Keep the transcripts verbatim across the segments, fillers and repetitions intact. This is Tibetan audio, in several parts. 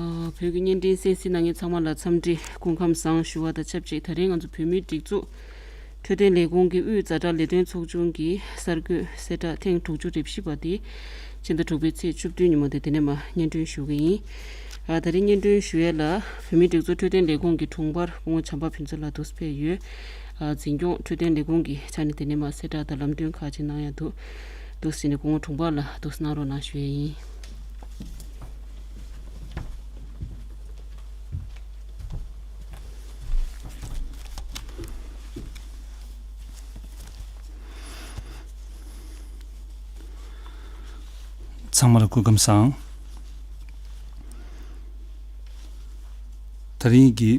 བོད་ཀྱི་བརྙན་འཕྲིན་གསན་གཟིགས་གནང་མཁན་ཚང་མ་ལ་འཚམས་འདྲི་སྐུ་ཁམས་བཟང་ཞུ་བ་དང་ཆབས་ཅིག་ད་རིང་ང་ཚོ་བོད་མིའི་སྒྲིག་འཛུགས་འཕྲོད་བསྟེན་ལས་ཁུངས་ཀྱི་དབུས་ཛ་དྲག་ལས་དོན་ཚོགས་ཆུང་གི་གསར་འགོད་གསལ་བསྒྲགས་ཐེངས་དྲུག་ཅུ་རེ་བཞི་པ་དེ་ཕྱི་ཟླ་དྲུག་པའི་ཚེས་བཅུ་བདུན་ཉིན་མོ་དེ་དེ་ནས་མར་སྙན་སྒྲོན་ཞུ་གི་ཡིན། ཨ། ད་རིང་སྙན་སྒྲོན་ཞུ་ཡས་ལ་བོད་མིའི་སྒྲིག་འཛུགས་འཕྲོད་བསྟེན་ལས་ཁུངས་ཀྱི་དྲུང་འཕར་སྐུ་ངོ་བྱམས་པ་ཕུན་ཚོགས་ལགས་འདུག་སེ་ཕེབས་ཡོད། ཨ། འཛིན་སྐྱོང་འཕྲོད་བསྟེན་ལས་ཁུངས་ཀྱི་ཕྱག་ནས་དེ་ནས་མར་གསལ་བསྒྲགས་དང་ལམ་སྟོན་ཁག་ཅིག་གནང་ཡ་འདུག་འདུག་སེ་ནས་སྐུ་ངོ་དྲུང་འཕར་ལགས་འདུག་སེ་གནང་རོགས་གནང་ཞུ་ཡས་ཡིན། ཚང་མ་ལ་སྐུ་ཁམས་བཟང་། ད་རིང་གི་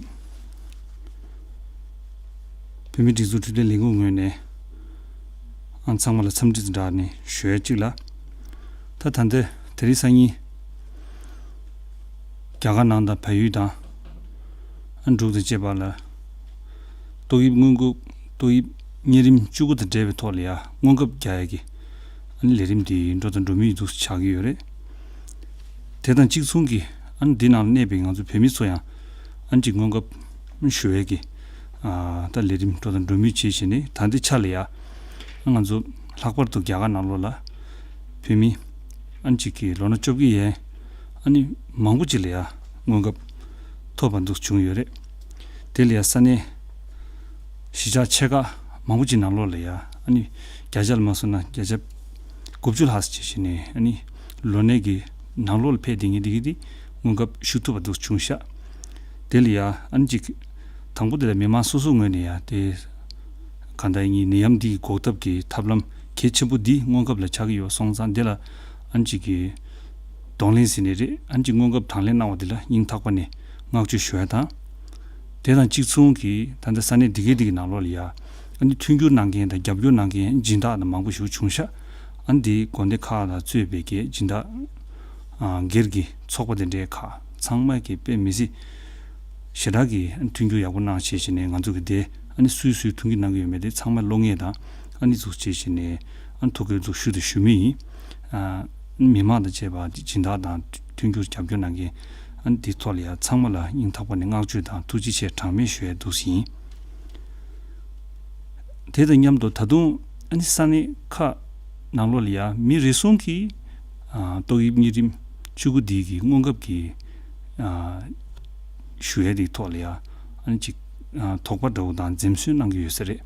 བོད་མིའི་སྒྲིག་འཛུགས་འཕྲོད་བསྟེན་ལས་ཁུངས་ངོས་ནས་ཨང་ཚང་མ་ལ་འཚམས་འདྲི་དང་སྦྲགས་ནས་ཞུ་ཡ་གཅིག་ལ། ད་ད་ལྟ་དེ་རིང་སང་ཉིན་རྒྱ་གར་ནང་དང་བལ་ཡུལ་དང་ཨ་འབྲུག་དང་བཅས་པ་ལ་ཏོག་དབྱིབས་སྔོན་འགོག་ཏོག་དབྱིབས་གཉན་རིམས་བཅུ་དགུ་དང་འབྲེལ་བའི་ཐོག་ལ་ཡ་སྔོན་ཁབ་རྒྱག་ཡ་གི་ཨ་ནི་ལས་རིམ་དེ་འགྲོ་དང་འགྲོ་མུས་འདུག་ཆགས་ཀྱི་ཡོད་རེད། དེ་དང་གཅིག་མཚུངས་ཀྱི་ཨ་ནི་འདི་ནང་ལ་གནས་པའི་ང་ཚོ་བོད་མི་ཚོ་ཡང་ཨ་ནི་ཅིག་སྔོན་ཁབ་ཞུ་ཡས་ཀྱི་ཨ་ད་ལས་རིམ་འགྲོ་དང་འགྲོ་མུས་བྱེད་བཞིན་ནི་ད་ལྟའི་ཆ་ལ་ཡ་ང་ཚོ་ལྷག་པར་དུ་རྒྱ་གར་ནང་ལོགས་ལ་བོད་མི་ཨ་ནི་ཅིག་གི་ལོ་ན་བཅོ་བརྒྱད་ཡན་ཨ་ནི་མང་པོ་ཅིག་ལ་ཡ་སྔོན་ཁབ་ཐོབ་པ་འདུག་བྱུང་ཡོད་རེད། དེ་ལ་ཡ་ས་གནས་གཞིས་ཆགས་ཆེ་ཁག་མང་པོ་ཅིག་ནང་ལོགས་ལ་ཡ་ཨ་ནི་བརྒྱ་ཆ་ལ་མ་སོང་ན་བརྒྱ་ཆ་དགུ་བཅུ་ལྷག་ཙམ་བྱས་བྱས་ནས་ཨ་ནི་ལོ་ནད་ཀྱི་ནང་ལོགས་ལ་ཕེབས་བསྡད་མཁན་དེ་གི་དེ་སྔོན་ཁབ་ཞུ་ཐུབ་པ་འདུག་བྱུང་ཤག་དེ་ལ་ཡ་ཨ་ནི་ཅིག་དང་པོ་དེ་ལ་མི་མང་སོ་སོའི་ངོས་ནས་ཡ་དེ་གང་ལྟར་ངའི་ནད་ཡམས་འདི་གི་འགོག་ཐབས་ཀྱི་ཐབས་ལམ་གལ་ཆེན་པོ་འདི་སྔོན་ཁབ་ལ་ཆགས་ཀྱི་ཡོད་སོང་ཙང་དེ་ལ་ཨ་ནི་ཅིག་གི་གདོང་ལེན་ཟེར་ནི་རེད། ཨ་ནི་ཅིག་སྔོན་ཁབ་དང་ལེན་གནང་བ་འདི་ལ་སྙིང་ཐག་པ་ནས་བསྔགས་བརྗོད་ཞུ་ཡ་དང་། དེ་དང་གཅིག་མཚུངས་ཀྱིས་ད་ལྟ་ས་གནས་འདི་གའི་འདི་གི་ནང་ལོགས་ལ་ཡ་ཨ་ནི་མཐུན་འགྱུར་གནང་མཁན་དང་རྒྱབ་སྐྱོར་གནང་མཁན་སྦྱིན་བདག་དང་མང་པོ་ཞིག་བྱུང་ཤག་ཨ་ནི་འདི་དགོན་སྡེ་ཁག་ལ་གཙོས་པའི་གི་སྦྱིན་བདག་ཨ་སྒེར་གྱི་ཚོགས་པ་དེ་འདྲའི་ཁག་ཚང་མ་གི་དཔེ་མི་སྲིད་ཞེ་དྲག་གི་མཐུན་འགྱུར་ཡག་པོ་གནང་བྱས་བྱས་ནས་ང་ཚོ་གི་དེ་ཨ་ནི་སུས་སུས་མཐུན་འགྱུར་གནང་གི་ཡོད་མེད་དེ་ཚང་མ་གློག་བརྙན་དང་ཨ་ནི་ཚུར་བྱས་བྱས་ནས་ཨ་ནི་ཐུགས་ཁུར་ཚུར་ཞུ་དང་ཞུ་མུས་ཡིན། ཨ་མི་མང་དང་བཅས་པ་སྦྱིན་བདག་དང་མཐུན་འགྱུར་རྒྱབ་སྐྱོར་གནང་མཁན་ཨ་ནི་དེའི་ཐོག་ལ་ཡ་ཚང་མ་ལ་སྙིང་ཐག་པ་ནས་བསྔགས་བརྗོད་དང་ཐུགས་རྗེ་ཆེ་གྲངས་མེད་ཞུ་ཡས་འདུག་ཟིན། དེ་དང་མཉམ་དུ་ད་དུང་ཨ་ནི་ས་གནས་ཁག་ནང་ལོགས་ལ་ཡ་མི་རེ་ཟུང་གིས་ཨ་ཏོག་དབྱིབས་གཉན་རིམས་བཅུ་དགུ་འདི་གི་སྔོན་ཁབ་ཀྱི་ཨ་ཞུ་ཡས་དེའི་ཐོག་ལ་ཡ་ཨ་ནི་ཅིག་ཨ་དོགས་པ་འདྲ་བོ་དང་འཛེམ་ཟོན་གནང་གི་ཡོད་ས་རེད།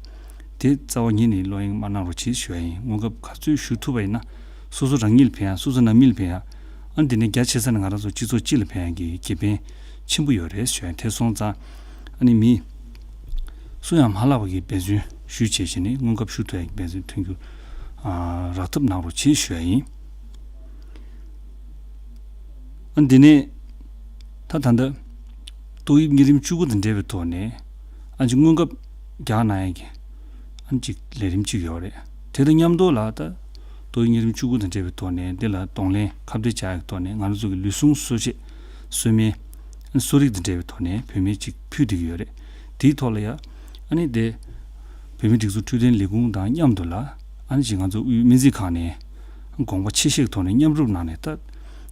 དེ་རྩ་བ་ཉིད་ནས་བློ་གཡེང་མ་གནང་རོགས་གྱིས་ཞུ་ཡ་ཡིན། སྔོན་ཁབ་ག་ཚོད་ཞུ་ཐུབ་པ་ཡིན་ན་སོ་སོ་རང་ཉིད་ལ་ཕན་ཡ་སོ་སོ་ནང་མི་ལ་ཕན་ཡ་ཨ་ནི་དེ་ནས་རྒྱ་ཆེ་ས་ནས་ང་རང་ཚོ་སྤྱི་ཚོགས་སྤྱི་ལ་ཕན་ཡ་གི་དགེ་ཕན་ཆེན་པོ་ཡོད་རེད་ཞུ་ཡ། དེ་སོང་ཙང་ཨ་ནི་མི་སུ་ཡང་མ་བརླག་པ་གི་འབད་བརྩོན་ཞུ་བྱས་བྱས་ནས་སྔོན་ཁབ་ཞུ་ཐུབ་ཡ་གི་འབད་བརྩོན་མཐུན་འགྱུར་ཨ་རག་ཐབས་གནང་རོགས་གྱིས་ཞུ་ཡ་ཡིན། ཨ་འདི་ནས་ད་ད་ལྟ་ཏོག་དབྱིབས་གཉན་རིམས་བཅུ་དགུ་དང་འབྲེལ་བའི་ཐོག་ནས་ཨ་ཅིག་སྔོན་ཁབ་རྒྱག་གནང་ཡས་ཀྱི་ཨ་ཅིག་ལས་རིམ་ཅིག་ཡོད་རེད། དེ་དང་མཉམ་དུ་ལ་ད་ཏོག་དབྱིབས་གཉན་རིམས་བཅུ་དགུ་དང་འབྲེལ་བའི་ཐོག་ནས་འདི་ལ་གདོང་ལེན་ཁ་གཏད་བྱ་ཡས་ཀྱི་ཐོག་ནས་ང་རང་ཚོ་གི་ལུས་ཟུངས་གསོ་དཔྱད་གསོལ་སྨན་གསོ་རིག་དང་འབྲེལ་བའི་ཐོག་ནས་བོད་སྨན་ཅིག་ཕུལ་བསྡད་ཀྱི་ཡོད་རེད། དེའི་ཐོག་ལ་ཡ་ཨ་ནི་དེ་བོད་མིའི་སྒྲིག་འཛུགས་འཕྲོད་བསྟེན་ལས་ཁུངས་དང་མཉམ་དུ་ལ་ཨ་ནི་ཅིག་ང་ཚོ་དབུས་སྨན་རྩིས་ཁང་ནས་དགོངས་པ་ཆེ་བཞེས་ཀྱི་ཐོག་ནས་མཉམ་རུབ་གནང་ནས་ད་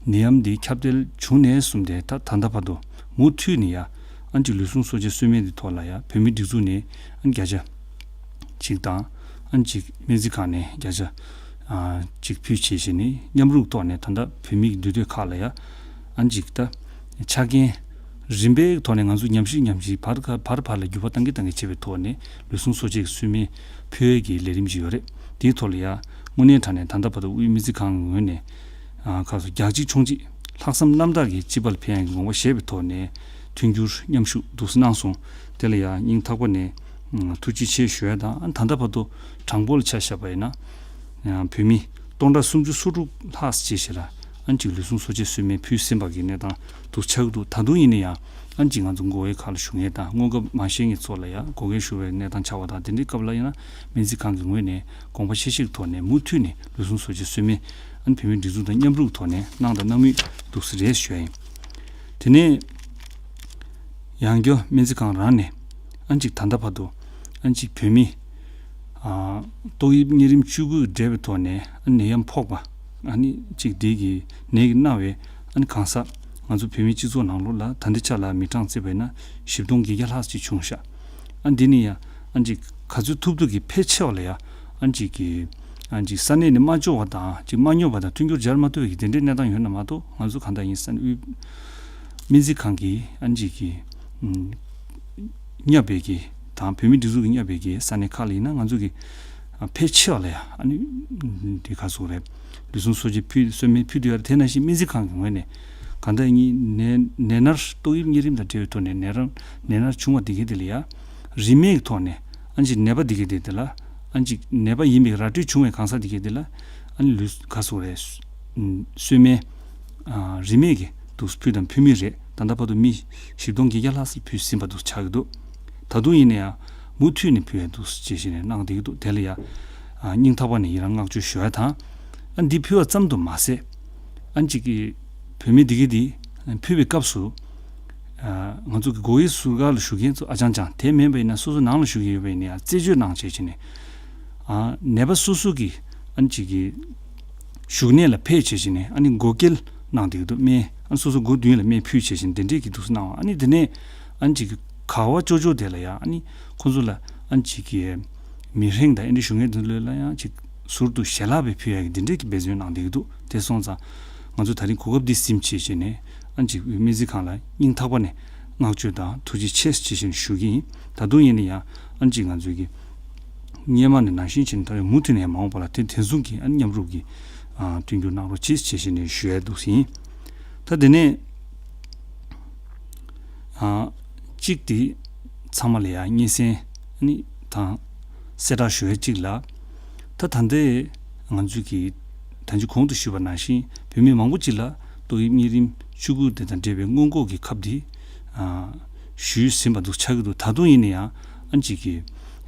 ནད་ཡམས་འདི་ཁྱབ་གདལ་བྱུང་ནས་བཟུང་སྟེ་ད་ད་ལྟ་བར་དུ་མུ་མཐུད་ནས་ཡ་ཨ་ནི་ཅིག་ལུས་ཟུངས་གསོ་དཔྱད་གསོལ་སྨན་འདི་ཐོག་ལ་ཡ་བོད་མིའི་སྒྲིག་འཛུགས་ནས་ཨ་ནི་བརྒྱ་ཆ་གཅིག་དང་ཨ་ནི་ཅིག་སྨན་རྩིས་ཁང་ནས་བརྒྱ་ཆ་ཨ་གཅིག་ཕུལ་བྱས་བྱས་ནས་མཉམ་རུབ་ཐོག་ནས་ད་ལྟ་བོད་མིའི་འདུས་སྡོད་ཁག་ལ་ཡ་ཨ་ནི་ཅིག་ད་ཆ་རྐྱེན་རིམ་པའི་ཐོག་ནས་ང་ཚོ་ཉམས་ཞིབ་ཉམས་ཞིབ་བར་བར་བར་ལ་འགྱུར་བ་གཏང་གི་གཏང་གི་བྱེད་པའི་ཐོག་ནས་ལུས་ཟུངས་གསོ་དཔྱད་ཀྱི་གསོལ་སྨན་ཕུལ་ཡས་ཀྱི་ལས་རིམ་ཅིག་ཡོད་རེད། དེའི་ཐོག་ལ་ཡ་དངོས་གནས་དྲང་གནས་ད་ལྟ་བར་དུ་དབུས་སྨན་རྩིས་ཁང་གི་ངོས་ནས་ཁག་སོ་རྒྱག་གཅིག་མཆོང་གཅིག་ལྷག་བསམ་རྣམ་དག་གིས་སྤྱི་པ་ལ་ཕན་ཡས་ཀྱི་དགོངས་པ་བཞེས་པའི་ཐོག་ནས་མཐུན་འགྱུར་མཉམ་ཞུགས་འདུག་སེ་གནང་སོང་། དེ་ལ་ཡ་སྙིང་ཐག་པ་ནས་ཐུགས་རྗེ་ཆེ་ཞུ་ཡ་དང་ད་ལྟ་བར་དུ་གྲངས་འབོར་ལ་ཆ་བཞག་པ་ཡིན་ན་བོད་མི་སྟོང་ཕྲག་སུམ་ཅུ་སོ་དྲུག་ལྷག་ཅིག་ཞིག་ལ་ཨ་ནི་ཅིག་ལུས་ཟུངས་གསོ་དཔྱད་གསོལ་སྨན་ཕུལ་ཟིན་པ་གི་གནས་སྟངས་འདུག་ཆགས་ཀྱི་འདུག་ད་དུང་ཡིན་ན་ཡང་ཨ་ནི་ཅིག་ང་ཚོ་མགོ་བའི་ཁ་ལ་བཞུགས་མཁན་དང་སྔོན་ཁབ་མ་བཞེས་མཁན་ཚོ་ལ་ཡང་མགོ་འཁྲིད་ཞུ་བའི་གནས་སྟངས་ཆགས་པ་དང་དེ་འདྲའི་སྐབས་ལ་ཡིན་ན་སྨན་རྩིས་ཁང་གི་ངོས་ནས་དགོངས་པ་ཆེ་བཞེས་ཀྱི་ཐོག་ནས་མུ་མཐུད་ནས་ལུས་ཟུངས་གསོ་དཔྱད་གསོལ་སྨན་ཨ་ནི་བོད་མིའི་སྒྲིག་འཛུགས་དང་མཉམ་རུབ་ཐོག་ནས་གནང་དང་གནང་མུས་འདུག་སེ་རེད་ཞུ་ཡ་ཡིན། དེ་ནས་ཡང་སྐྱར་སྨན་རྩིས་ཁང་རང་ནས་ཨ་ནི་ཅིག་ད་ལྟ་བར་དུ་ཨ་ནི་ཅིག་བོད་མི་ཨ་ཏོག་དབྱིབས་གཉན་རིམས་བཅུ་དགུ་འབྲེལ་བའི་ཐོག་ནས་ཨ་ནི་ནད་ཡམས་ཕོག་པ་ཨ་ནི་ཅིག་འདི་གི་ནད་ཀྱིས་མནར་བའི་ཨ་ནི་གང་ཟག་ ང་ཚོ་བོད་མིའི་སྤྱི་ཚོགས་ནང་ལོགས་ལ་ད་ལྟའི་ཆ་ལ་མི་གྲངས་བརྩིས་པ་ཡིན་ན་བཞི་སྟོང་བརྒྱད་བརྒྱ་ལྷག་ཅིག་བྱུང་ཤག་ཨ་འདི་ནི་ཡང་ཨ་ཅིག་ག་ཚོད་ཐུབ་ཐུབ་ཀྱིས་ཕལ་ཆེ་བ་ལ་ཡང་ཨ་ཅིག་གི་ཨ་ཅིག་ས་གནས་ནས་མ་འབྱོར་བ་དང་ཅིག་མ་སྙོབ་པ་དང་མཐུན་འགྱུར་སྦྱར་མ་ཐུབ་པའི་གི་དེ་འདྲའི་གནས་སྟངས་ཡོད་ན་མ་གཏོགས། ང་ཚོ་གང་ལྟར་ཡིན་ས་ནས་དབུས་སྨན་རྩིས་ཁང་གི་ཨ་ཅིག་གི་ཨུམ་བསྙབས་པའི་གི་དང་བོད་མིའི་སྒྲིག་འཛུགས་ཀྱིས་བསྙབས་པའི་གི་ས་གནས་ཁག་ལ་ཡིན་ན་ང་ཚོ་གི་ཨ་ཕལ་ཆེ་བ་ལ་ཡང་ཨ་ནི་འདི་ག་ཟེར་དགོས་རེད། ལུས་ཟུངས་གསོ་བྱེད་ཕུལ་གསོལ་སྨན་ཕུལ་དུ་ཡོད་རེད། དེ་ནང་བཞིན་སྨན་རྩིས་ཁང་གི་ངོས་ནས་གང་ལྟར་ཡིན་ནད་ནད་མནར་ཏོག་དབྱིབས་གཉན་རིམས་དང་འབྲེལ་བའི་ཐོག་ནས་ནད་རང་ནད་མནར་བྱུང་བ་འདི་གས་དེ་ལ་ཡང་རིན་མེད་ཀྱི་ཐོག་ནས་ཨ་ཅིག་ནད་པ་འདི་གས་དེ་དེ་ལ་ཨ་ཅིག་ནད་པ་ཡིན་པའི་ར་སྤྲོད་བྱུང་བའི་གང་ཟག་འདི་གས་དེ་ལ་ཨ་ནི་ལུས་ག་ཟེར་དགོས་རེད། གསོལ་སྨན་རིན་མེད་ཀྱི་འདུག་ཕུལ་དང་ཕུལ་མུས་རེད། ད་ལྟ་བར་དུ་མི་བཞི་སྟོང་བརྒྱད་བརྒྱ་ལྷག་ཙམ་ཕུལ་ཟིན་པ་འདུག་ཆགས་ཀྱི་འདུག་ད་དུང་ཡིན་ན་ཡང་མུ་མཐུད་ནས་ཕུལ་ཡ་འདུག་ཅེས་བྱས་ནས་གནང་བསྡད་ཀྱི་འདུག་དེ་ལ་ཡང་སྙིང་ཐག་པ་ནས་ཡི་རང་བསྔགས་བརྗོད་ཞུ་ཡ་དང་། ཨ་འདི་ཕུལ་བ་ཙམ་དུ་མ་ཟད། ཨ་ཅིག་གི་བོད་མི་འདི་གི་འདི་ཕུལ་བའི་སྐབས་སུ་ང་ཚོ་གི་སྒོ་དབྱེ་ཟུར་བཀག་ལ་བཞུགས་མཁན་ཚོ་ཨ་ཅང་ཅང་དེ་མིན་པ་ཡིན་ན་སོ་སོ་ནང་ལ་བཞུགས་ཀྱི་ཡོད་པ་ཡིན་ན་ཡང་རྩད་གཅོད་གནང་བྱས་བྱས་ནས། ནད་པ་སོ་སོ་གི་ཨ་ཅིག་གི་བཞུགས་གནས་ལ་ཕེབས་བྱས་བྱས་ནས་ཨ་ནི་སྒོ་སྐྱེལ་གནང་བསྡད་ཀྱི་འདུག་སྨན་ཨ་སོ་སོ་སྒོ་མདུན་ལ་སྨན་ཕུལ་བྱས་བྱས་ནས་དེ་འདྲས་ཀྱི་འདུག་སེ་གནང་བ། ཨ་ནི་དེ་ནས་ཨ་ཅིག་གི་ག་བ་ཅོ་ཅོ་དེ་ལ་ཡང་ཨ་ནི་ཁོ་ཚོ་ལ་ཨ་ཅིག་གི་མི་ཧྲེང་དང་ཨེ་འདྲ་བཞུགས་མཁན་དེ་ཚོ་ལ་ཡང་ཅིག་ཟུར་དུ་ཞལ་ལག་བས་ཕུལ་ཡག་གི་དེ་འདྲས་ཀྱི་འབད་བརྩོན་གནང་བསྡད་ཀྱི་འདུག་དེ་སོང་ཙང་ང་ཚོ་ད་རིང་གོ་སྐབས་འདི་ཟིན་བྱས་བྱས་ནས་ཨ་ཅིག་སྨན་རྩིས་ཁང་ལ་སྙིང་ཐག་པ་ནས་བསྔགས་བརྗོད་དང་ཐུགས་རྗེ་ཆེ་ཞེས་བྱས་ནས་ཞུ་གི་ཡིན། ད་དུང་ཡིན་ན་ཡང་ཨ་ཅིག་ང་ཚོའི་གི་སྔོན་མ་ནས་ནང་བཞིན་བྱས་ནས་ད་རེས་མུ་མཐུད་ནས་མ་འོངས་པ་ལ་དེ་དེ་མཚུངས་ཀྱི་ཨ་མཉམ་རུབ་ཀྱི་ཨ་མཐུན་འགྱུར་གནང་རོགས་གྱིས་ཞེས་བྱས་ནས་ཞུ་ཡ་འདུག་ཟིན། ད་དེ་ནས་ཨ་གཅིག་དེ་ཚང་མ་ལ་ཡང་སྙན་སེང་ཨ་ནི་དང་གསལ་བསྒྲགས་ཞུ་ཡ་གཅིག་ལ། ད་ད་ལྟའི་ང་ཚོས་ཀྱི་ད་ཅི་གོང་དུ་ཞུས་པ་ནང་བཞིན་བོད་མི་མང་པོ་ཅིག་ལ་ཏོག་དབྱིབས་གཉན་རིམས་བཅུ་དགུ་དེ་དང་འབྲེལ་བའི་སྔོན་འགོག་གི་ཁབ་འདི་ཨ་ཞུས་ཟིན་པ་འདུག་ཆགས་ཀྱི་འདུག་ད་དུང་ཡིན་ན་ཡང་ཨ་ཅིག་གི་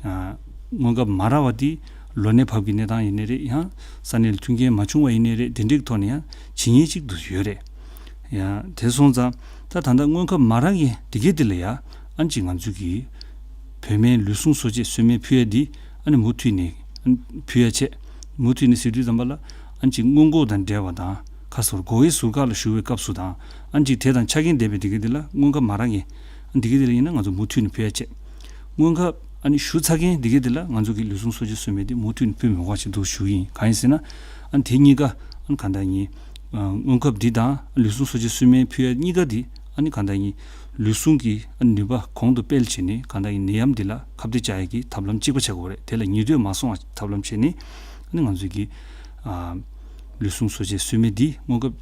ཨ་སྔོན་ཁབ་མ་རག་པ་འདི་ལོ་ནད་བབས་ཀྱི་གནས་སྟངས་ཡིན་ནའི་རེད། ཡང་ས་གནས་ལ་མཐུན་རྐྱེན་མ་བྱུང་བ་ཡིན་ནའི་རེད། དེ་འདྲའི་ཐོག་ནས་ཡང་བྱེད་ཉེན་ཅིག་འདུག་ཡོད་རེད། ཡང་དེ་སོང་ཙང་ད་ད་ལྟ་སྔོན་ཁབ་མ་རག་མཁན་དེ་གའི་དེ་ལ་ཡང་ཨ་ཅིག་ང་ཚོས་ཀྱི་བོད་སྨན་ལུས་ཟུངས་གསོ་དཔྱད་གསོལ་སྨན་ཕུལ་ཡ་འདི་ཨ་ནི་མུ་མཐུད་ནས་ཨ་ནི་ཕུལ་ཡ་བྱས། མུ་མཐུད་ནས་ཟེར་དུས་ཙམ་པ་ལ་ཨ་ནི་ཅིག་སྔོན་འགོག་དང་འབྲེལ་བ་དང་ཁ་སོར་སྒོ་དབྱེ་ཟུར་བཀག་ལ་བཞུགས་པའི་སྐབས་སུ་དང་ཨ་ནི་ཅིག་དེ་དང་ཆ་རྐྱེན་ལྡན་པའི་འདི་ག་འདི་ལ་སྔོན་ཁབ་མ་རག་མཁན་འདི་ག་འདི་ལ་ཡིན་ན་ང་ཚོ་མུ་མཐུད་ནས་ཕུལ་ཡ་བྱས། སྔོན་ཁབ་ཨ་ནི་ཞུ་ཚར་མཁན་འདི་ག་འདི་ལ་ང་ཚོ་གི་ལུས་ཟུངས་གསོ་དཔྱད་གསོལ་སྨན་འདི་མུ་མཐུད་ནས་ཕུལ་མི་དགོས་ཅིག་འདུག་ཞུ་གི་ཡིན། གང་ཡིན་ཟེར་ན་ཨ་ནི་དེ་གཉིས་ཀ་ཨ་ནི་གང་ལྟར་ཡིན། སྔོན་ཁབ་འདི་དང་ལུས་ཟུངས་གསོ་དཔྱད་གསོལ་སྨན་ཕུལ་ཡ་གཉིས་ཀ་འདི་ཨ་ནི་གང་ལྟར་ཡིན། ལུས་ཟུངས་ཀྱི་ཨ་ནི་ནུས་པ་གོང་དུ་སྤེལ་བྱས་ནས་གང་ལྟར་ཡིན་ནད་ཡམས་འདི་ལ་ཁ་གཏད་བཅག་ཡ་གི་ཐབས་ལམ་གཅིག་པ་ཆགས་དགོས་རེད། དེ་ལ་ཉེ་དུས་མ་སོང་བ་ཐབས་ལམ་བྱས་ནས་ཨ་ནི་ང་ཚོས་ཀྱི་ཨ་ལུས་ཟུངས་གསོ་དཔྱད་གསོལ་སྨན་འདི་སྔོན་ཁབ་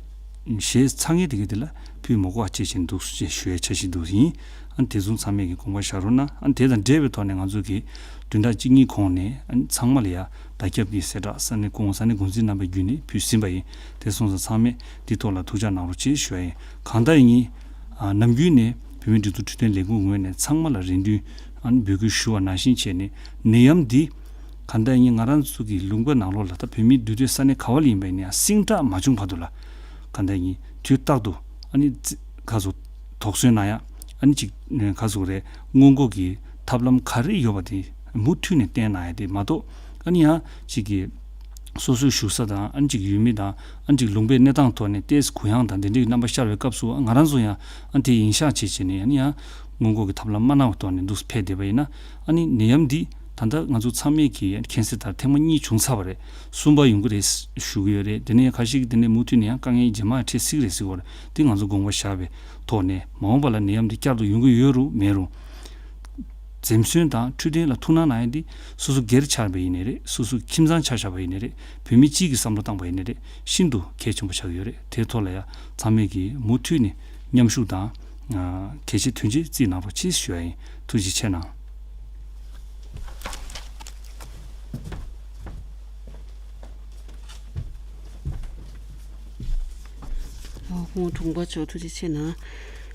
བཞེས་ཚར་མཁན་དེ་ག་དེ་ལ་ཕུལ་མི་དགོས་པ་བྱས་བཞིན་འདུག་ཅེས་ཞུ་ཡའི་འཆར་གཞི་འདུག་ཡིན། ཨ་ནི་དེ་ཚོ་ཚང་མས་ཀྱི་དགོངས་པ་བཞག་རོགས་གནང་། ཨ་ནི་དེ་དང་འབྲེལ་བའི་ཐོག་ནས་ང་ཚོ་གི་བདུན་ཕྲག་གཅིག་གཉིས་གོང་ནས་ཨ་ནི་ཚང་མ་ལ་ཡ་བརྡ་ཁྱབ་ཀྱི་གསལ་བསྒྲགས་ས་གནས་ཀུང་ས་གནས་འགོ་འཛིན་རྣམ་པའི་བརྒྱུད་ནས་ཕུལ་ཟིན་པ་ཡིན། དེ་སོང་ཙང་ཚང་མས་འདི་ཐོག་ལ་ཐུགས་འཇགས་གནང་རོགས་ཅེས་ཞུ་ཡ་ཡིན། གང་ལྟར་ཡིན། ཨ་ནམ་རྒྱུན་ནས་བོད་མིའི་སྒྲིག་འཛུགས་འཕྲོད་བསྟེན་ལས་ཁུངས་ངོས་ནས་ཚང་མ་ལ་རེ་འདུན་ཨ་ནི་འབོད་སྐུལ་ཞུ་བ་ནང་བཞིན་བྱས་ནས་ནད་ཡམས་འདི་གང་ལྟར་ཡིན་ང་རང་ཚོ་གི་ལུང་པ་ནང་ལོགས་ལ་ད་བོད་མིའི་འདུས་སྡོད་ས་གནས་ག་བ་ལ་ཡིན་པ་ཡིན་ན་ཡང་ཟིང་དྲག་མ་བྱུང་བར་དུ་ལ་གང་ལྟར་ཡིན་དུས་རྟག་ཏུ་ཨ་ནི་ཙི་ཁ་སོ་དོགས་ཟོན་གནང་ཡ། ཨ་ནི་ཅིག་ཁ་སོ་རེད་སྔོན་འགོག་གི་ཐབས་ལམ་ག་རེ་ཡོད་པ་དེ་མུ་མཐུད་ནས་བསྟེན་གནང་ཡ་དེ་མ་གཏོགས་ཨ་ནི་ཡང་ཅིག་གི་སོ་སོའི་བཞུགས་ས་དང་ཨ་ནི་ཅིག་ཡུལ་མི་དང་ཨ་ནི་ཅིག་ལུང་པའི་གནས་སྟངས་ཐོག་ནས་ཏོག་ཙམ་གུ་ཡངས་དང་དེ་འདྲའི་རྣམ་པ་ཤར་བའི་སྐབས་སུ་ང་རང་ཚོ་ཡང་ཨ་ནི་དེ་ཡིན་ཤག་བྱེད་བྱས་ནས་ཨ་ནི་ཡང་སྔོན་འགོག་གི་ཐབས་ལམ་མ་གནང་བའི་ཐོག་ནས་འདུག་སེ་ཕེབས་བསྡད་པ་ཡིན་ན་ཨ་ནི་ནད་ཡམས་འདི་ད་ལྟ་ང་ཚོ་ཚང་མས་ཀྱིས་མཁྱེན་གསལ་ལྟར་ཐེངས་མ་གཉིས་བྱུང་ཚར་བ་རེད། གསུམ་པ་ཡོང་གི་རེད་ཞུ་གི་ཡོད་རེད། དེ་ནས་ཁ་ཤས་ཀྱིས་དེ་ནས་མུ་མཐུད་ནས་ཡང་དཀའ་ངལ་རྗེས་མ་འཕྲད་སྲིད་ཀྱི་རེད་ཟེར་གྱི་ཡོད་རེད། དེ་ང་ཚོ་དགོངས་པ་བཞག་པའི་ཐོག་ནས་མ་འོངས་པ་ལ་ནད་ཡམས་འདི་བསྐྱར་དུ་ཡོང་གི་ཡོད་རུང་མེད་རུང་། འཛེམ་ཟོན་དང་འཕྲོད་བསྟེན་ལ་ཐུགས་སྣང་གནང་ཡ་འདི་སོ་སོ་སྒེར་ཆགས་པ་ཡིན་ནའི་རེད། སོ་སོ་ཁྱིམ་ཚང་ཆ་བཞག་པ་ཡིན་ནའི་རེད། བོད་མི་སྤྱི་གི་བསམ་བློ་བཏང་པ་ཡིན་ནའི་རེད། ཤིན་ཏུ་གལ་ཆེན་པོ་ཆགས་ཀྱི་ཡོད་རེད། དེའི་ཐོག་ལ་ཡང་ཚང་མས་ཀྱིས་མུ་མཐུད་ནས་མཉམ་ཞུགས་དང་། ཨ་གལ་ཆེ་དོན་ཆེ་བརྩིས་གནང་རོགས་ཅེས་ཞུ་ཡ་ཡིན། ཐུགས་རྗེ་ཆེ་གནང་། ཨ་ཧོང་དྲུང་པ་མཆོག་ཐུགས་རྗེ་ཆེ་གནང་།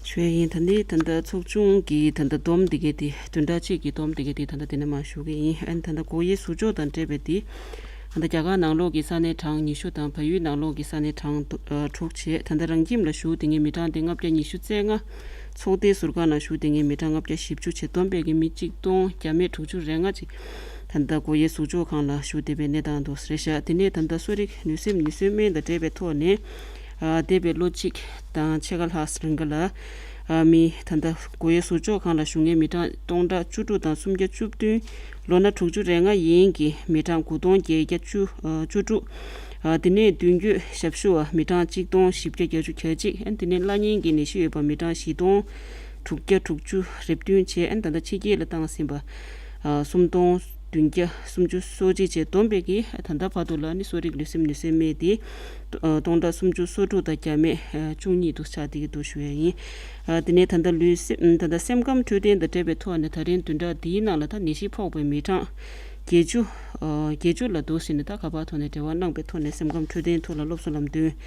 ཞུ་ཡ་ཡིན། ད་ནི་ད་ལྟ་ཚོགས་ཆུང་གི་ད་ལྟ་བསྡོམས་འདི་གས་དེ་བདུན་ཕྲག་གཅིག་གི་བསྡོམས་འདི་གས་དེ་ད་ལྟ་དེ་ནས་མར་ཞུ་གི་ཡིན། ཨ་ནི་ད་ལྟ་སྒོ་དབྱེ་ཟུར་འཇོག་དང་འབྲེལ་བའི་དེ། ད་ལྟ་རྒྱ་གར་ནང་ལོགས་ཀྱི་ས་གནས་གྲངས་ཉི་ཤུ་དང་བལ་ཡུལ་ནང་ལོགས་ཀྱི་ས་གནས་གྲངས་དུ་ཨ་དྲུག་བྱས། ད་ལྟ་རང་ཁྱིམ་ལ་བཞུགས་བསྡད་མཁན་མི་གྲངས་དེ་ལྔ་བརྒྱ་ཉི་ཤུ་རྩ་ལྔ། ཚོགས་སྡེ་ཟུར་ཁང་ནང་བཞུགས་བསྡད་མཁན་མི་གྲངས་ལྔ་བརྒྱ་བཞི་བཅུ་བྱས། བསྡོམས་པས་ཀྱི་མི་གཅིག་སྟོང་བརྒྱ་མེད་དྲུག་ཅུ་རེ་ལྔ་ཅིག་ད་ལྟ་སྒོ་དབྱེ་ཟུར་འཇོག་ཁང་ལ་བཞུགས་བསྡད་པའི་གནས་སྟངས་འདུག་རེད་ཤག་དེ་ནས་ད་ལྟ་གསོ་རིག་ནུས་སེམས་ནུས་གསོའི་སྨན་དང་འབྲེལ་བའི་ཐོག་ནས། འདས་པའི་ལོ་གཅིག་དང་ཕྱེད་ཀ་ལྷག་རིང་ག་ལ། མི་ད་ལྟ་གོ་ཡའི་ཟུར་འཇོག་ཁང་ལ་བཞུགས་མཁན་མི་གྲངས་སྟོང་ཕྲག་བཅུ་དྲུག་དང་སུམ་བརྒྱ་བཅུ་བདུན། ལོ་ན་དྲུག་ཅུ་རེ་ལྔ་ཡན་གྱི་མི་གྲངས་དགུ་སྟོང་བརྒྱད་བརྒྱ་བཅུ་བཅུ་དྲུག་དེ་ནས་མདུན་སྐྱོད་ཞབས་ཞུ་བ་མི་གྲངས་གཅིག་སྟོང་བཞི་བརྒྱ་བརྒྱད་ཅུ་གྱ་གཅིག་དེ་ནས་བླ་གཉན་གྱི་ནད་གཞི་ཡོད་པ་མི་གྲངས་བཞི་སྟོང་དྲུག་བརྒྱ་དྲུག་ཅུ་རེ་བདུན་བྱས། ད་ལྟ་ཕྱི་རྒྱལ་ལ་བཏང་ཟིན་པ་སུམ་སྟོང་བདུན་བརྒྱ་སུམ་ཅུ་སོ་གཅིག་བཅས་བསྡོམས་པས་ཀྱི་ད་ལྟ་བར་དུ་ལ་ནི་གསོ་རིག་ལུས་སེམས་ནུས་སེམས་མེད་དེ་སྟོང་ཕྲག་སུམ་ཅུ་སོ་དྲུག་དང་བརྒྱ་མེད་བཅུ་གཉིས་དུ་ཆགས་བསྡད་ཀྱི་འདུག་ཞུ་ཡ་ཡིན། དེ་ནས་ད་ལྟ་ལུས་སེམས་ད་ལྟ་སེམས་ཁམས་འཕྲོད་བསྟེན་དང་འབྲེལ་བའི་ཐོག་ནས་ད་རིང་བདུན་ཕྲག་འདིའི་ནང་ལ་ད་ནད་གཞི་ཕོག་པའི་མི་གྲངས་བརྒྱད་ཅུ་བརྒྱད་ཅུ་ལ་འདུག་ཟིན་ནས་ད་ག་པར་ཐོག་ནས་འབྲེལ་བ་གནང་པའི་ཐོག་ནས་སེམས་ཁམས་འཕྲོད་བསྟེན་ཐོག་ལ་སློབ་གསོ་ལམ་སྟོན་